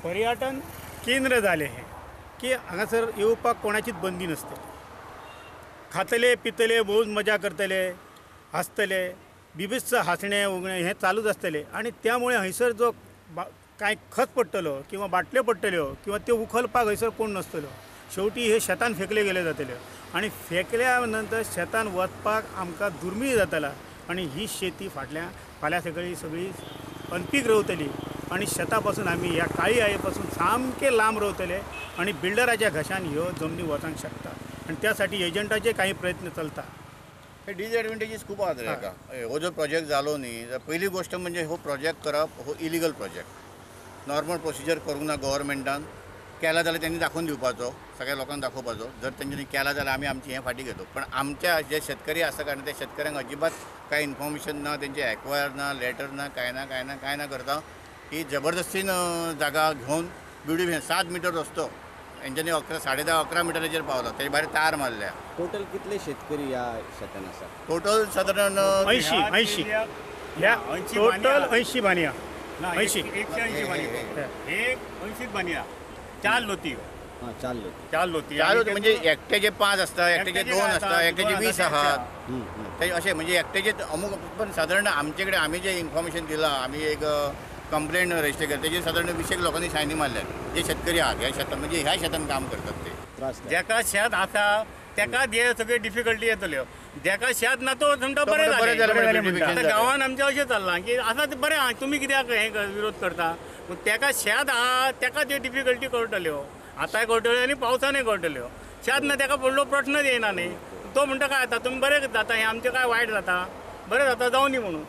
पर्यटन केंद्र जालें हें की हांगासर येवपाक कोणाचीच बंदी नासतली. खातले पितले, मौज मजा करतले, हांसतले, बिबित्स हांसणें उगणें हें चालूच आसतलें. आनी त्यामुळे हयसर जो कांय खत पडटलो किंवा बाटल्यो पडटल्यो किंवा त्यो उखलपाक हयसर कोण नासतलो. शेवटी हे शेतान फेकले गेले जातले आनी फेकल्या नंतर शेतान वचपाक आमकां दुर्मीळ जातला आनी ही शेती फाटल्या फाल्यां सगळी सगळी अनपीक रवतली आनी शेता पासून आमी ह्या काळी आये पासून सामके लांब रवतले आनी बिल्डराच्या घशान ह्यो जमनी वचोंक शकता आनी त्या साठी एजंटाचे काही प्रयत्न चलता. हे डिसएडवांटेजीस खूब आहात रे हाका. हो जो प्रोजेक्ट जालो न्ही, पयली गोश्ट म्हणजे हो प्रोजेक्ट करप हो इलिगल प्रोजेक्ट. नॉर्मल प्रोसिजर करूंक ना गव्हर्मेंटान. केला जाल्यार तेंणी दाखोवन दिवपाचो, सगळ्या लोकांक दाखोवपाचो. जर तेंच्यांनी केला जाल्यार आमी आमची हें फाटीं घेतो. पण आमच्या जे शेतकरी आसा कारण त्या शेतकऱ्यांक अजिबात कांय इन्फॉर्मेशन ना, तेंचे एक्वायर ना, लेटर ना, कांय ना, कांय ना, कांय ना करता ही जबरदस्तीन जागा घेवन बिल्डिंग 7 मिटर रस्तो हेंच्यांनी 11, 10.5, 11 मिटराचेर पावला. तेजे भायर तार मारल्या. टोटल कितले शेतकरी ह्या शेतान आसा? टोटल सादारण 80 ह्या टोटल 80 बानिया. 80 180 बानिया. एक 80 बानिया. 4 लोती. 4 लोती. 4 लोती. 4 लोती म्हणजे एकट्याचे 5 आसता, एकट्याचे 2 आसता, एकट्याचे 20 आहात. ते अशें म्हणजे एकट्याचे अमूक. पण सादारण आमचे कडेन आमी जें इन्फॉर्मेशन दिलां, आमी एक कंप्लेन रजिस्टर केली, तेजेर सादारण 20 लोकांनी सायनी मारल्यात जे शेतकरी आहात ह्या शेतान, म्हणजे ह्या शेतान काम करतात ते. जेका शेत आसा तेका हे सगळे डिफिकल्टी येतल्यो, जेका शेत ना तो म्हणटा बरें जालें. आतां गांवान आमचें अशें चल्लां की आसा तें बरें आहा, तुमी कित्याक हें विरोध करता? तेका शेत आहा तेका त्यो डिफिकल्टी कळटल्यो, आतांय कळटल्यो आनी पावसानूय कळटल्यो. शेत ना तेका व्हडलो प्रश्नच येयना न्ही. तो म्हणटा काय जाता तुमी बरें जाता, हें आमचें काय वायट जाता, बरें जाता जावं न्ही म्हणून.